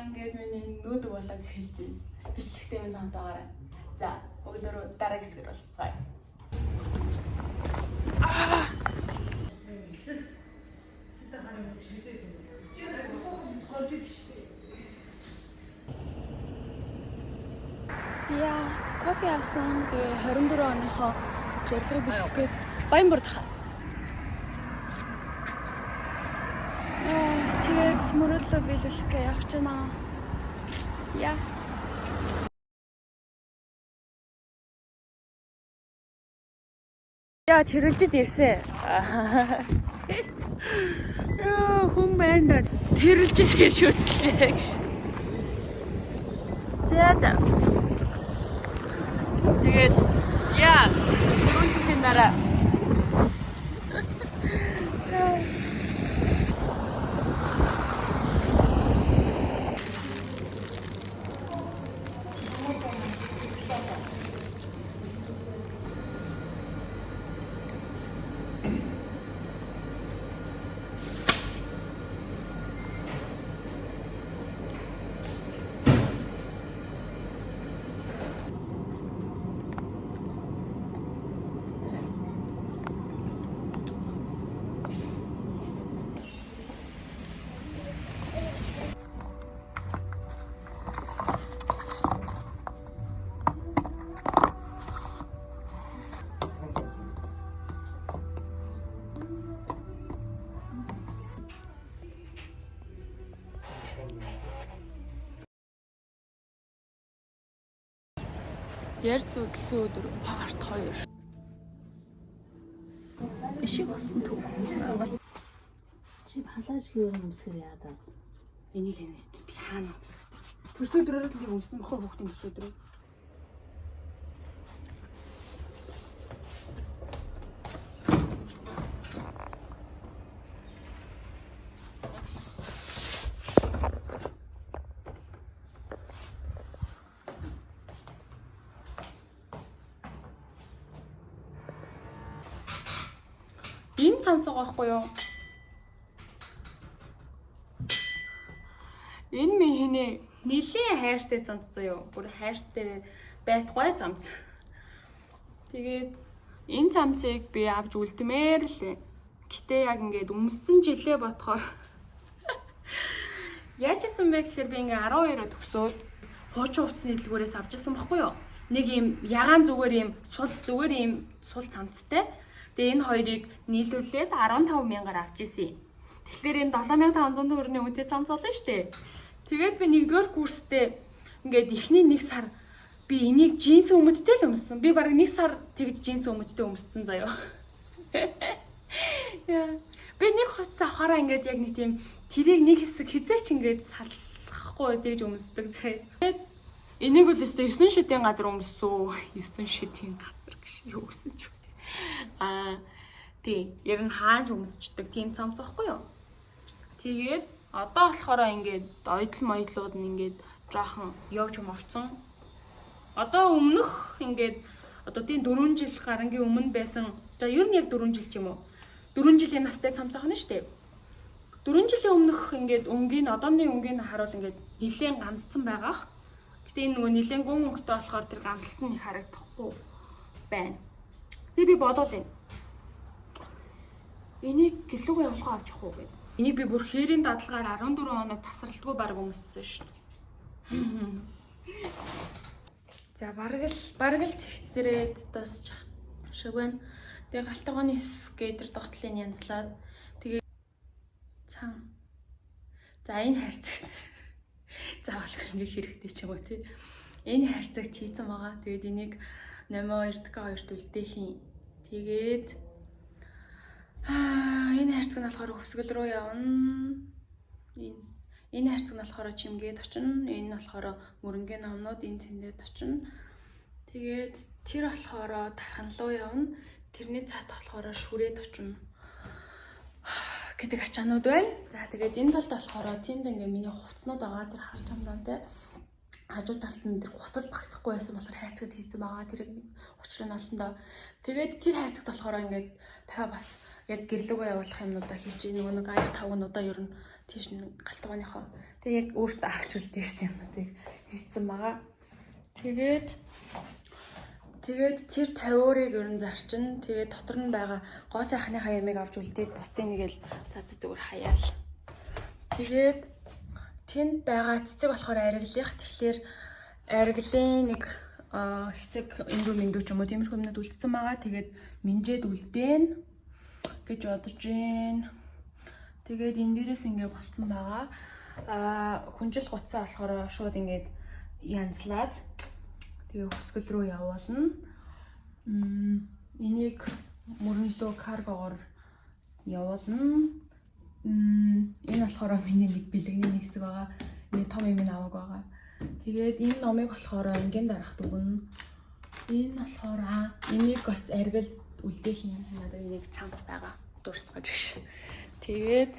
ингээд миний нүүдэг болоо эхэлж байна. Бичлэгтэй минь хамт байгаарай. За, өнөөдөр дараагийн хэсгээр уулзцгаая. За, кофе авсан. Тэгээ 24 оныхоо зорилгыг биелүүлэх гээд Баянбурдах. Аа, тэгээд мөрөдлөө биелүүлэх гээд явж байна. Яа. Яа, тэрэлжид ирсэн. Яа, хүн байна. Тэрэлжид ирж үзлээ гэж. За за. Тэгээд яа, 4 жилийн дараа Яр зүгэлсэн өдөр part 2. Ишиг болсон төв. Чи палаж хийвэр өмсгөр яадаг. Энийг хэнэс би хаана өмсөх. Төрсөн өдрөөр л нэг өмсөн бохоо хүүхдийн төрсөн өдрөө. Энэ цамц байгаа байхгүй юу? Энэ миний нэлийн хайртай цамц заяо. Бүр хайртай байтугай цамц. Тэгээд энэ цамцыг би авч үлдмээр л. Гэтэ яг ингээд өмссөн жилээ бодохоор яаж исэн бэ гэхээр би ингээ 12-оо төгсөөд хуучин хувцсны дэлгүүрээс авч исэн баггүй юу? Нэг юм ягаан зүгээр юм сул зүгээр юм сул цамцтай. Тэгээ энэ хоёрыг нийлүүлээд 15 мянгаар авч исэн юм. Тэгэхээр энэ 7500 төгрөгийн үнэтэй цамц болно шүү дээ. Тэгээд би нэгдүгээр курстэй ингээд эхний нэг сар би энийг джинс өмдтэй л өмссөн. Би бараг нэг сар тэгж джинс өмдтэй өмссөн заяа. Яа. Би нэг хувцас авахаараа ингээд яг нэг тийм тэрийг нэг хэсэг хизээч ингээд салахгүй тэгж өмсдөг заяа. Тэгээд энийг бол өстой 9 шидийн газар өмссөн. 9 шидийн газар гэж юу гэсэн ч вэ? Аа тий, ер нь хааж өмсчдөг тийм цамц байхгүй юу? Тэгээд одоо болохоор ингээд ойдол моёдлууд нь ингээд жоохон явж мовцсон. Одоо өмнөх ингээд одоо тийм 4 жил гарангийн өмнө байсан. За ер нь яг 4 жил ч юм уу. 4 жилийн настай цамц ах нь шүү дээ. 4 жилийн өмнөх ингээд өнгийн одооны өнгийг харуул ингээд нилээн ганцсан байгаах. Гэтэ энэ нөгөө нилээн гүн өнгөтэй болохоор тэр ганцлалт нь их харагдахгүй байна. Тэгээ би бодоол юм. Энийг гэрлүүгээ явуулах авч явах уу гэд. Энийг би бүр хээрийн дадлагаар 14 хоног тасралтгүй баг өмссөн шүү дээ. За бараг л цэгцрээд дуусчих шиг байна. Тэгээ галтгооны хэсэг гээд тэр догтлыг янзлаад тэгээ цан. За энэ хайрцагт заавал ингэ хэрэгтэй ч юм уу тий. Энэ хайрцагт хийцэн байгаа. Тэгээд энийг номоо 2 К 2-т үлдээх юм. Тэгээд аа энэ хайрцаг нь болохоор хөвсгөл рүү явна. Энэ хайрцаг нь болохоор чимгээд очино. Энэ нь болохоор мөрөнгийн номнууд энэ цэндээд очино. Тэгээд тэр болохоор дархан руу явна. Тэрний цаат болохоор шүрээд очино гэдэг ачаанууд байна. За тэгээд энэ талд болохоор тэнд ингээ миний хувцснууд байгаа. Тэр хар чамдаантай. Хажуу талд нь тэр гутал багтахгүй байсан болохоор хайрцагт хийсэн байгаа. Тэр учрыг нь олондоо. Тэгээд тэр хайрцагт болохоор ингээд дахиад бас яг гэрлүүгөө явуулах юмнуудаа хийчих. Нөгөө нэг аяг тавгнуудаа ер нь тийш нь галтгооныхоо. Тэгээд яг өөртөө авч үлдээсэн юмнуудыг хийсэн байгаа. Тэгээд тэр 50-ыг ер нь зарчин. Тэгээд дотор нь байгаа гоо сайхныхаа ямыг авч үлдээд бусдын нэг л за зүгээр хаяал. Тэгээд тэнд байгаа цэцэг болохоор ариглах. Тэгэхээр арглын нэг хэсэг эндүү мэндүү ч юм уу тиймэрхүү юмнууд үлдсэн байгаа. Тэгээд минжээд үлдээн гэж бодож гин. Тэгээд энэ дээрээс ингээ болцсон байгаа. Хүнжил гутсаа болохоор шууд ингээд янзлаад тэгээ хөсгөл рүү явуулна. Энийг мөрнөлөө каргогоор явуулна. Энэ болохоор миний нэг бэлгэний нэг хэсэг байгаа. Миний том юм аваг байгаа. Тэгээд энэ номыг болохоор ангийн дарахт өгнө. Энэ болохоор энийг бас аргил үлдээх юм. Надад энийг цамц байгаа. Дурсгаж гэж. Тэгээд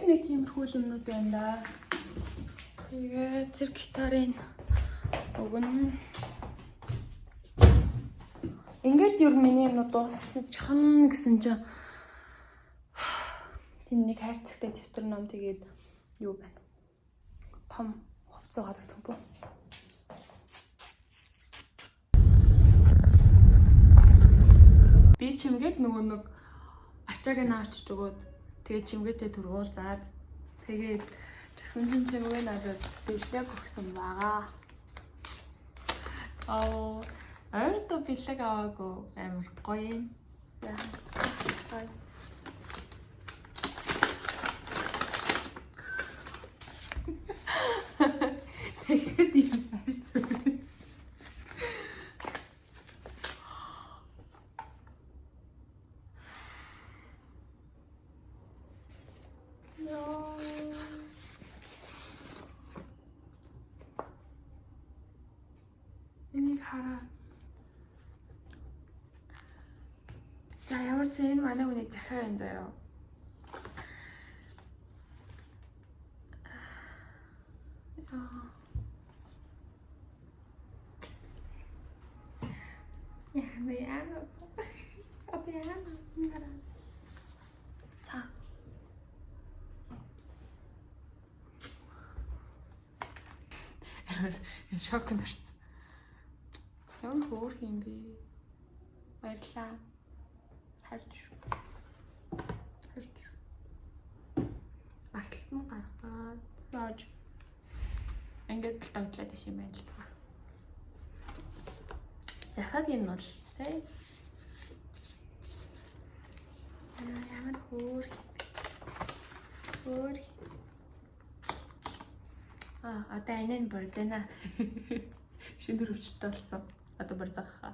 нэг тиймэрхүү юмнууд байна да. Тэгээд тэр гитарын өгнө. Ингээд ер нь миний юмнууд дуусчихна гэсэн чинь тийм нэг хайрцагтай дэвтэр ном тэгээд юу байна. Том хувцас угаадаг төмпөө. Би чимгээд нөгөө нэг ачааг нь авчиж өгөөд тэгээд чимгээтэй түр уулзаад тэгээд тэгсэн чинь чимгээ надад бэлэг өгсөн байгаа. Аа, ойрдоо бэлэг аваагүй амар гоё юм. За. Тэгээд юм хайрцаг. No. Энийг хараа. За ямар ч энэ манай хүний захиа юм заяа. Яа. Одоо яа. За. Амар шокнд орсон. Ямар хөөрх юм бэ? Баярлалаа. Хайрт шүү. Хайрт шүү. Арталт нь гаргаад нож. Ингээд л дагдлаад байсан юм байна л та. Захаг юм бол тий. Ямар хөөрх. Хөөрх. Одоо анаа нь борзана. Шинэ дөрвчтэй болсон. Одоо борзахаа.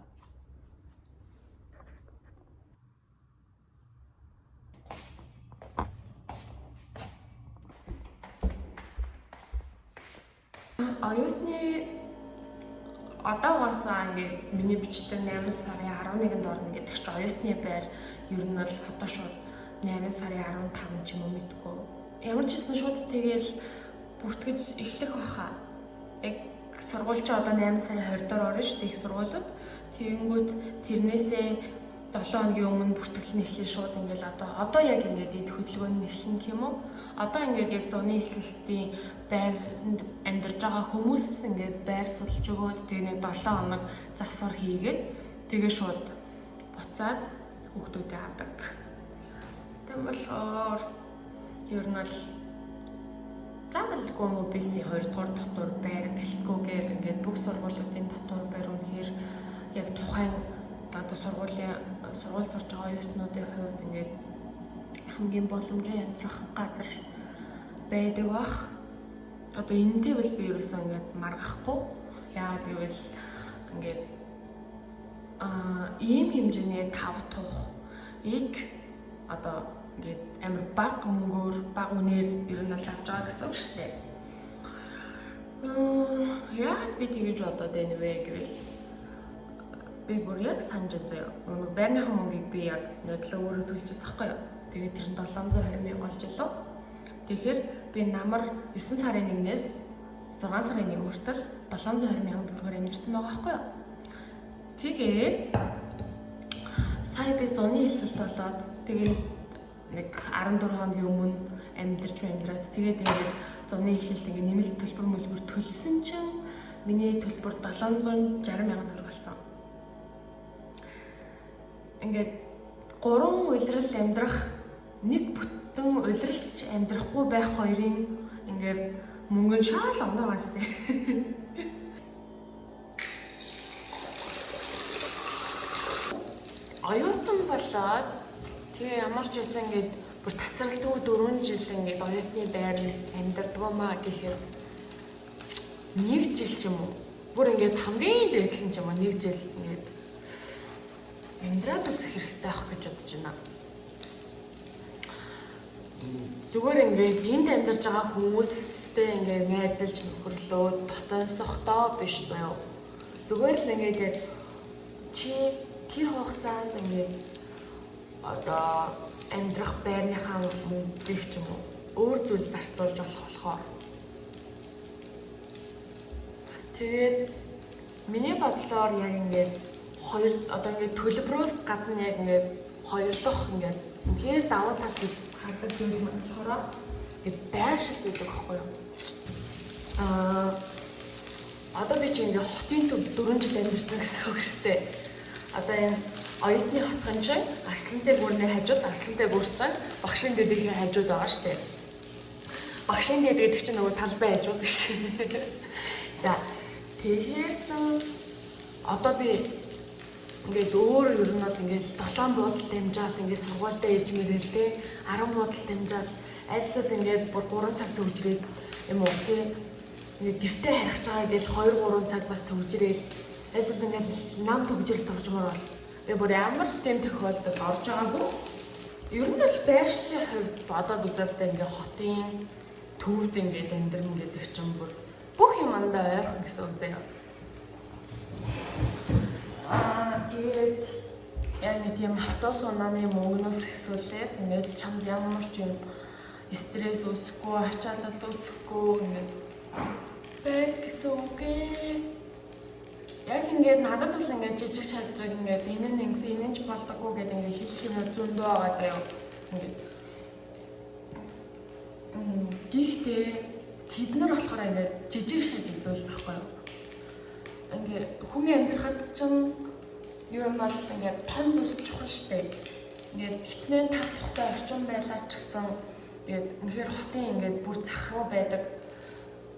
Оюутны одоогоосаа ингээд миний бичлэг 8 сарын 11-нд орно гэдэг чинь оюутны байр ер нь бол одоо шууд 8 сарын 15 ч юм уу мэдгүй. Ямар ч гэсэн шууд тэгэл бүртгэж эхлэх баха. Яг сургууль чи одоо 8 сарын 20 доор орно шүү дээ их сургуулиуд. Тэгэнгүүт тэрнээсээ 7 хоногийн өмнө бүртгэл нь эхлэе шууд ингээл одоо яг ингээд эд хөдөлгөөн нь эхлэн гэх юм уу? Одоо ингээд яг зуны эсэлтийн байранд амьдарч байгаа хүмүүс ингээд байр судалж өгөөд тэгээ нэг 7 хоног засвар хийгээд тэгээ шууд буцаад хүүхдүүдээ авдаг. Тэм болохоор ер нь бол заавал гомо биси 2 дугаар дотор байр гэлтгүүгээр ингээд бүх сургуулиудын дотор байр үнэхээр яг тухайн одоо сургууль сурч байгаа оюутнуудын хувьд ингээд хамгийн боломжтой амьдрах газар байдаг бах. Одоо энэтэй бол би ерөөсөө ингээд маргахгүй. Яагаад гэвэл ингээд ийм хэмжээний тав тухыг одоо ингээд амар бага мөнгөөр бага үнээр ер нь бол авч байгаа гэсэн үг шүү дээ. Яагаад би тэгэж бодоод байна вэ гэвэл би бүр яг санаж заяа. Нөгөө байрныхаа мөнгийг би яг нодлоо өөрөө төлжсэн байхгүй юу. Тэгээд тэр нь 720 мянга болж лөө. Тэгэхээр би намар 9 сарын 1-ээс 6 сарын 1 хүртэл 720 мянган төгрөгөөр амьдарсан байгаа байхгүй юу? Тэгээд сая би зуны элсэлт болоод тэгээд нэг 14 хоногийн өмнө амьдарч амьдраад тэгээд ингээд зуны элсэлт ингээд нэмэлт төлбөр мөлбөр төлсөн чинь миний төлбөр 760 мянган төгрөг болсон. Ингээд 3 улирал амьдрах нэг бүтэн улиралч амьдрахгүй байх хоёрын ингээд мөнгө нь шал оноогоос тээ. Оюутан болоод тэгээ ямар ч байсан ингээд бүр тасралтгүй 4 жил ингээд оюутны байранд амьдардгоо маа гэхээр нэг жил ч юм уу бүр ингээд хамгийн дээд нь ч юм уу нэг жил ингээд амьдраад үзэх хэрэгтэй ах гэж бодож байна. Зүгээр ингээд энд амьдарч байгаа хүмүүстэй ингээд найзалж нөхөрлөө дотоосохдоо биш заяа. Зүгээр л ингээд чи тэр хугацаанд ингээд одоо амьдрах байрныхаа мөнгөийг ч юм уу өөр зүйл зарцуулж болох болохоор. Тэгээд миний бодлоор яг ингээд хоёр одоо ингээд төлбөрөөс гадна яг ингээд хоёр дахь ингээд үнэхээр давуу тал гэж хардаг зүйл маань болохоор ингээд байршил гэдэг байхгүй юу? Одоо би чи ингээд хотын төв 4 жил амьдарсан гэсэн үг шүү дээ. Одоо энэ оюутны хотхон чинь Арслантай гүрний хажууд Арслантай гүр чинь багшийн дэдийн хажууд байгаа шүү дээ. Багшийн дэд гэдэг чинь нөгөө талбай хажууд гэж. За тэгэхээр чинь одоо би ингээд өөр ер нь бол ингээд 7 буудал дамжаал ингээд сургуультай ирж мэрэл те 10 буудал дамжаал альсвал ингээд бүр 3 цаг төвжрээд юм уу те ингээд гэртээ харих байгаа гэл 2 3 цаг бас төвжрээл альсвал ингээд нам төвжрэлт оржмоор бол би бүр ямар ч тийм тохиолдолд орж байгаагүй. Ер нь бол байршлын хувьд бодоод үзэлтэй ингээд хотын төвд ингээд амьдрна гэдэг чинь бүр бүх юмдаа ойрхон гэсэн үг заяа. Тэгээд яг нэг тийм автобус унааны мөнгнөөс ихсүүлээд ингээд чамд ямар ч юм стресс үүсэхгүй, ачаалал үүсэхгүй ингээд байх гэсэн үг ээ. Яг ингээд надад бол ингээд жижиг шажиг ингээд энэ нь ингэсэн, энэ нь ч болдоггүй гэдэг ингээд хэлэх юм зөндөө байгаа заяа. Ингээд гэхдээ тэд нар болохоор ингээд жижиг шажиг зүйлс аахгүй юу? Ингээд хүн амьдрахад чинь ер нь бол ингээд том зүйлс чухал шүү дээ. Ингээд хичнээн тав тухтай орчин байлаа ч гэсэн ингээд үнэхээр хотын ингээд бүр зах руу байдаг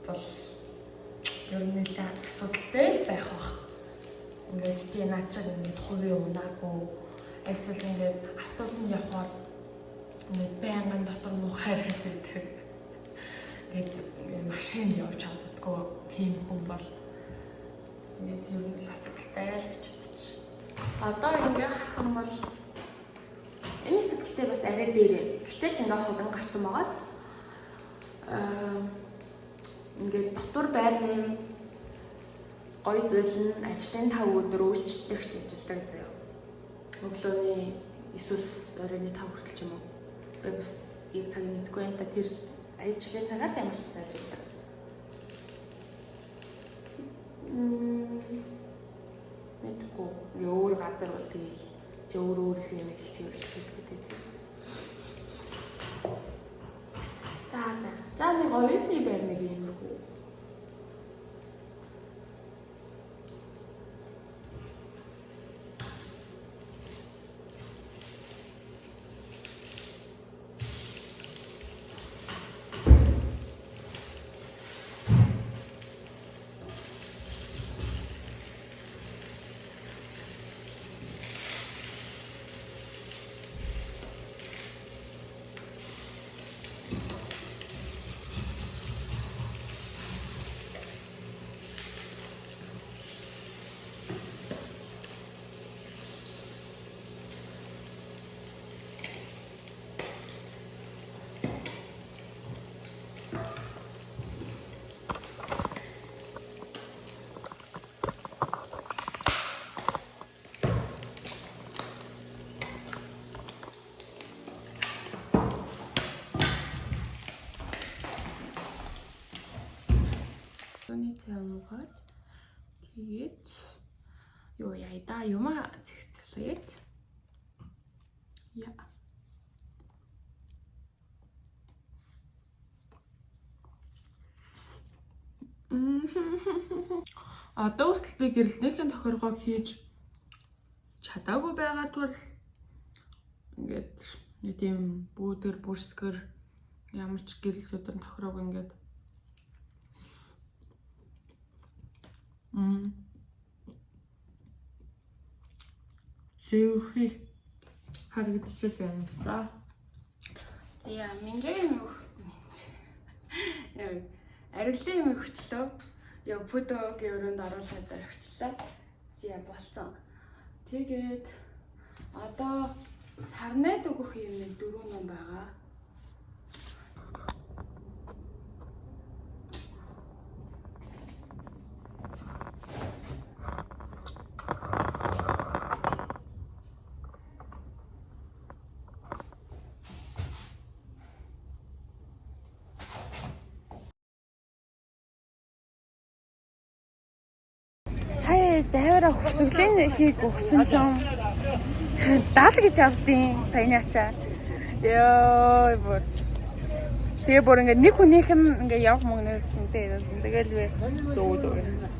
бол ер нь нэлээ асуудалтай л байх бах. Ингээд тий наад чиг ингээд хувийн унаагүй эсвэл ингээд автобусанд явхаар ингээд байнгын дотор муухай байдаг. Ингээд машинд явж чаддаггүй тийм хүн бол ингээд ер нь л асуудалтай л гэж бодчих. Одоо ингээ харах юм бол энэ хэсэг гэхдээ бас арай дээр байна. Гэтэл ингээ хогн гарсан байгааз ингээд дотор байрны гоё зүйл нь ажлын 5 өдөр үйлчлэгч ажилладаг заяа. Өглөөний 9-өөс оройн 5 хүртэл ч юм уу. Би бас яг цагийг мэдэхгүй байна л да. Тэр ажлын цагаар л ямар ч сайн ажилладаг. Мэдгүй. Өөр газар бол тэгэл чи өөр өөрийнхөө юм хэл цэвэрлэх гэдэг тийм. За за. За нэг оюутны байр нэг иймэрхүү. Түүний цай уугаад тэгээд юу яа да юмаа цэгцлээд. Яа. Одоо хүртэл би гэрлэнийхэн тохиргоог хийж чадаагүй байгаа тул ингээд нэг тийм бүүдэр бүрсгэр ямар ч гэрэл судар тохироог ингээд зэвхий харагдчих байна да. За минжээ юм минж. Ариглын юм өгчлөө. Яа фотогийн өрөөнд оруулаад орхичлаа. За болцсон. Тэгээд одоо сарнайд өгөх юм нэг дөрөв ном байгаа. Сая дайвараа хөсөглөн хийх өгсөн чинь 70 гэж авдیں۔ Саяны ачаа. Йоо бүр. Тэгээ бүр ингээд нэг хүнийх нь ингээд явах мөнгнөөс нь тэгэл би зөв зөв.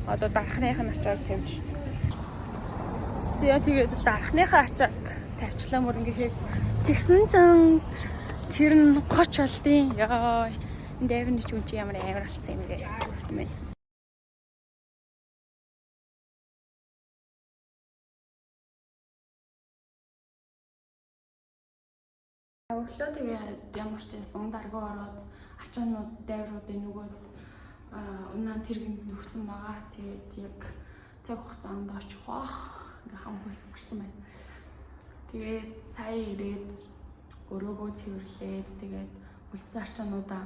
Одоо дарахных нь ачааг тавьж. Зя тэгээд дарахныхаа ачааг тавьчлаа мөр ингээд хийх. Тэгсэн чинь тэр нь 30 болдیں۔ Йоо. Энэ дайварны ч үн чи ямар амар алдсан юм бэ? Өглөө тэгээд ямар ч байсан даргуу ороод ачаанууд дайвруудын нөгөөд унаа тэргэнд нөхцөн байгаа. Тэгээд яг цаг хугацаанд очих бах. Ингээ хам хөлс гарсан байна. Тэгээд сая ирээд өрөөгөө цэвэрлээд тэгээд үлдсэн ачаануудаа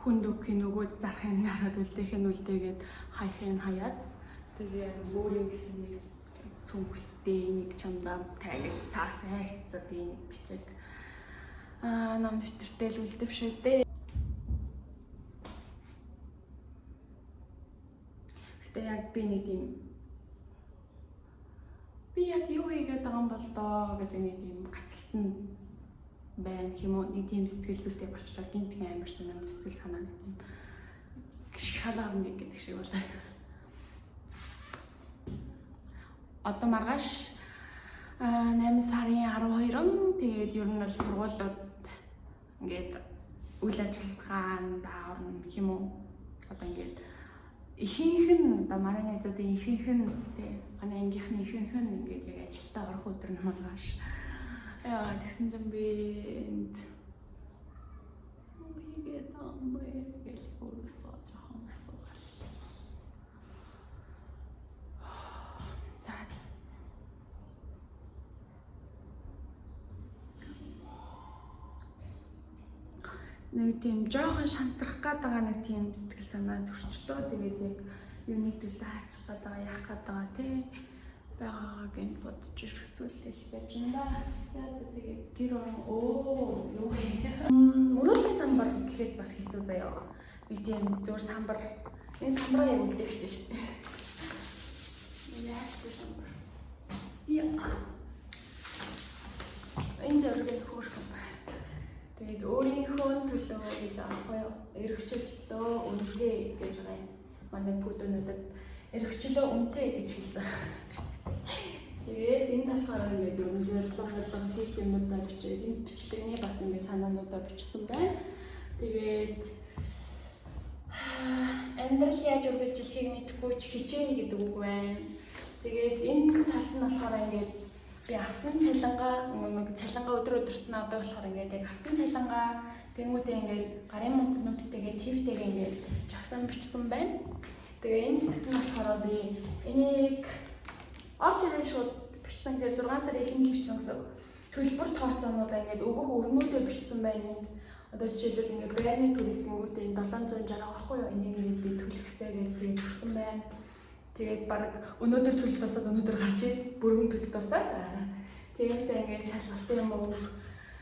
хүнд өгөхийн нөгөөд зарахын зараад үлдээх нь үлдээгээд хаяхын хаяад тэгээ өөрийн гэсэн нэг цүнхтэй нэг чамдаа тайг цаас хайрцаг нэг бичиг ном дэвтэртэй л үлдэв шүү дээ. Гэтэ яг би нэг тийм би яг юу хийгээд байгаа юм бол доо гэдэг нэг тийм гацалтан байна гэх юм уу, нэг тийм сэтгэл зүйтэй болчлоо. Гинт амар сонин сэтгэл санаа нэг тийм шалаар нэг гэдэг шиг болоо. Одоо маргааш 8 сарын 12-нд тэгээд ер нь бол сургуулиуд ингээд үйл ажиллагаанд орно гэх юм уу. Одоо ингээд ихэнх нь одоо манай найзуудын ихэнх нь тий манай ангийнхны ихэнх нь ингээд яг ажилдаа орох өдөр нь маргааш. Яа тэгсэн чинь би энд юу хийгээд байгаа юм бэ гэж өөрөөсөө жоохон асуувал. За. Нэг тийм жоохон шантрах гээд байгаа нэг тийм сэтгэл санаа төрчлөө. Тэгээд яг юуны төлөө хаачих гээд байгаа, яах гээд байгаа тий байгаагааг нь бодож эргэцүүлэл байж энэ да. За за тэгээд гэр орон юу вэ? Мөрөөдлийн самбар гэхэд бас хэцүү заяа. Нэг тийм зөвөр самбар. Энэ самбараа яг үлдээх чинь шүү дээ. Яаж вэ самбар? Яа. Энэ зураг нь хөөрхөн. Тэгээд өөрийнхөө төлөө гэж аахгүй юу? Эрхчлөө үнэтэй гэж байгаа юм. Манай пүдөө надад эрхчлөө үнэтэй гэж хэлсэн. Тэгээд энэ болохоор ингээд ер нь зорилго бодлого хийх юмнуудаа бичээд энэ бичлэгний бас ингээд санаануудаа бичсэн байна. Тэгээд амьдрал яаж үргэлжлэхийг мэдэхгүй ч хичээе гэдэг үг байна. Тэгээд энэ талд нь болохоор ингээд би авсан цалингаа нэг цалингаа өдөр өдөрт нь авдаг болохоор ингээд яг авсан цалингаа тэнгуүтээ ингээд гарын мөнгөнүүдтэйгээ твтэйгээ ингээд жагсан бичсэн байна. Тэгээ энэ хэсэгт нь болохоор би энийг орж ирээд шууд бичсэн гэхээр 6 сарын эхэнд бичсэн гэсэн. Төлбөр тооцоонуудаа ингээд өгөх өрнүүдээр бичсэн байна энд. Одоо жишээлбэл ингээд байрны төлс гингүүтээ энэ 760 байхгүй юу? Энийг ингээд би төлөх ёстой гэдэг би бичсэн байна. Тэгээд баг өнөөдөр төлөлт босоод өнөөдөр гарч ир бүрэн төлөлт босоод тэгэнгүүтээ ингээд шалгалтын юм уу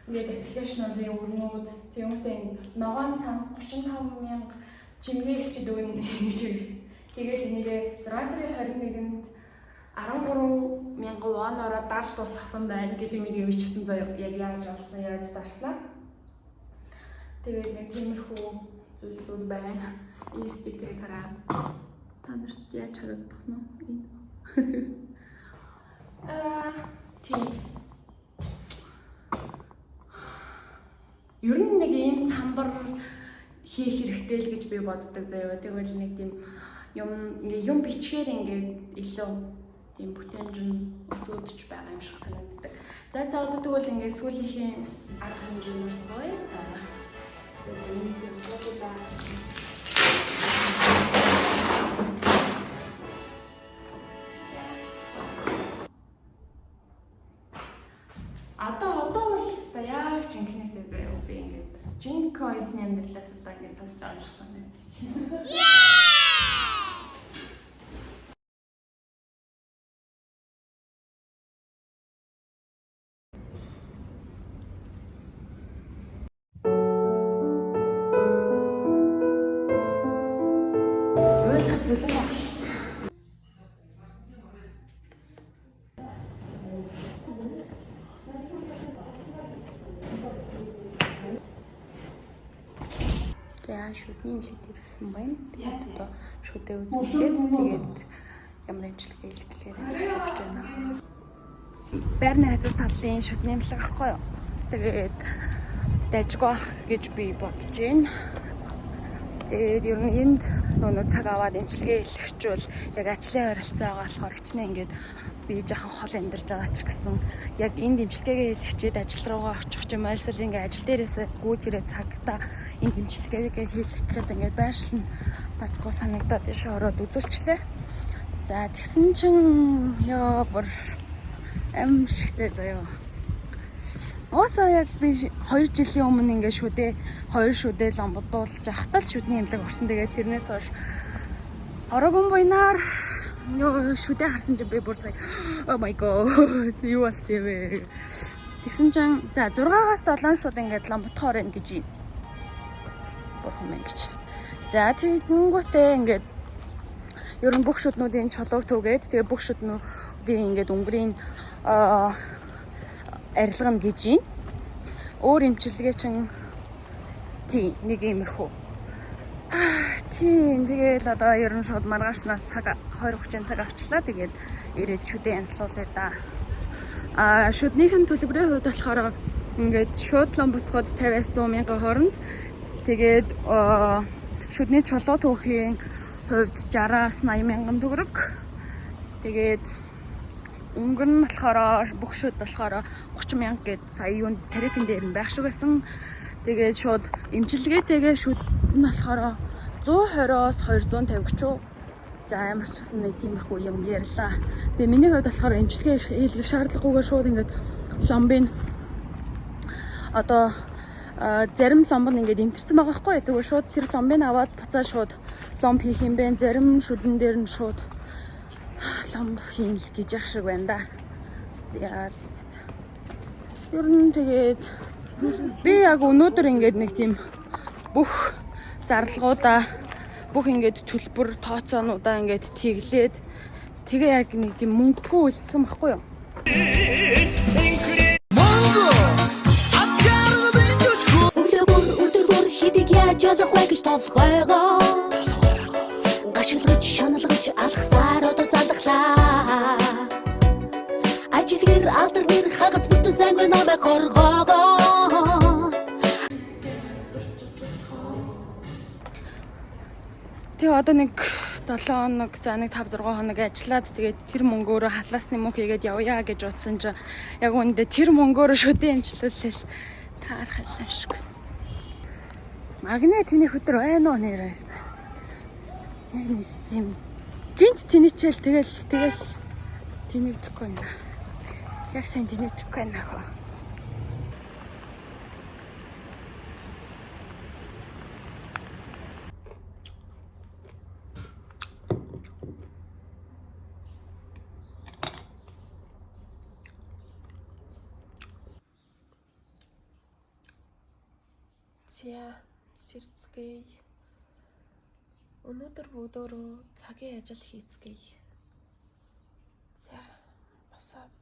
ингээд аппликейшнуудын өрнүүд тэгэнгүүтээ ингээд ногоон цанц 35000 Чимгээ хчид өгнө гэж. Тэгэл энийгээ 6 сарын 21-нд 13 мянган вонороо дарж дуусгасан байна гэдэг мэдээ бичсэн заяа. Яг яаж олсон, яаж дарснаа. Тэгээд нэг тиймэрхүү зүйлсүүд байна. Энэ стикерийг хараа. Та нарт яаж харагдах нь вэ? Энэ. Тийм. Ер нь нэг ийм самбар хийх хэрэгтэй л гэж би боддог заяа. Тэгвэл нэг тийм юм ингээ юм бичгээр ингээд илүү тийм бүтээмж нь өсөөдөж байгаа юм шиг санагддаг. За за одоо тэгвэл ингээ сүүлийнхээ арга хэмжээ нөрцгөөе. За за энийг бодуулаа. Одоо бол хэвээр яг жинхнээсээ заяа би ингээд жинхэнэ оюутны амьдралаас одоо ингээд санаж байгаа юм шиг санагдчих. Уйлах бэлэн баг шүү. За шүдний эмчилгээ дээр ирсэн байна. Тэгээд одоо шүдээ үзүүлээд тэгээд ямар эмчилгээ хийх гэхээр асууж байна. Байрны хажуу талын шүдний эмчилгээ ахгүй юу? Тэгээд дайжгүй ах гэж би бодож байна. Тэгээд ер нь энд нөгөө цаг аваад эмчилгээ хийлгэчвэл яг ажлын ойролцоо байгаа болохоор хичнээн ингээд би жоохон хол амьдарч байгаа ч гэсэн яг энд эмчилгээгээ хийлгэчээд ажил руугаа очих ч юм уу альсвал ингээд ажил дээрээсээ гүйж ирээ цагта энд эмчилгээгээ хийлгэх гээд ингээд байршил нь дажгүй санагдаад ийшээ ороод үзүүлчлээ. За тэгсэн чинь ёо бүр аимшигтэй заяа. Уусаа яг би 2 жилийн өмнө ингээд шүдээ 2 шүдээ ломбодуулж ахтал шүдний эмнэлэг орсон. Тэгээд тэрнээс хойш ороогүй буйнаар ёо шүдээ харсан чинь би бүр сая oh my god юу болсон юм бэ? Тэгсэн чинь за 6-аас 7 шүд ингээд ломботхоор байна гэж бурхан минь гэж. За тэгэнгүүтээ ингээд ер нь бүх шүднүүдийн чулууг түгээд тэгээ бүх шүднүүдийн ингээд өнгөрийн арилгана гэж юм. Өөр эмчилгээ чинь тий нэг иймэрхүү. Тийм тэгэл одоо ер нь шууд маргаашнаас цаг 20:30 цаг авчлаа. Тэгээд ирээд шүдээ янзлуулъя да. Аа шүднийх нь төлбөрийн хувьд болохоор ингээд шууд лом ботход 50-аас 100 мянган хооронд тэгээд шүдний чулуу түүхийн хувьд 60-аас 80 мянган төгрөг. Тэгээд өнгө нь болохоор бүх шүд болохоор 30 мянга гээд сая юун тарифын дээр нь байх шиг байсан. Тэгээд шууд эмчилгээтэйгээ шүд нь болохоор 120-оос 250 гэж үү. За ямар ч гэсэн нэг тиймэрхүү юм ярьлаа. Тэгээ миний хувьд болохоор эмчилгээ хийлгэх шаардлагагүйгээр шууд ингээд ломбын одоо зарим ломб нь ингээд эмтэрсэн байгаа байхгүй. Тэгвэл шууд тэр ломбыг аваад буцаа шууд ломб хийх юм бэ. Зарим шүдэн дээр нь шууд ломб хийн л гэж яах шиг байна да. За ер нь тэгээд би яг өнөөдөр ингээд нэг тийм бүх зарлагуудаа бүх ингээд төлбөр тооцоонуудаа ингээд тэглээд тэгээ яг нэг тийм мөнгөгүй үлдсэн байхгүй юу? Өглөө бүр өдөр бүр хэдийг яаж ялах вэ гэж толгойгоо гашилгаж шаналгаж алхсаар одоо залхлаа. Ажил гэр алдар нэр хагас бүтэн сайнгүй намайг хоргоогоо. Тэгээ одоо нэг 7 хоног за нэг 5 6 хоног ажиллаад тэгээд тэр мөнгөөрөө халаасны мөнгө хийгээд явъя гэж бодсон чинь яг үүндээ тэр мөнгөөрөө шүдээ эмчлүүлэл таарах юм шиг. Магнит тэнийх өдөр байна уу нэрээс. Яг нэг тийм гинт тэнийчээл тэгэл тэнэгдэхгүй байна. Яг сайн тэнэгдэхгүй байна хөө. За сэрцгээе. Өнөөдөр бүгдөө цагийн ажил хийцгээе. За, босоод.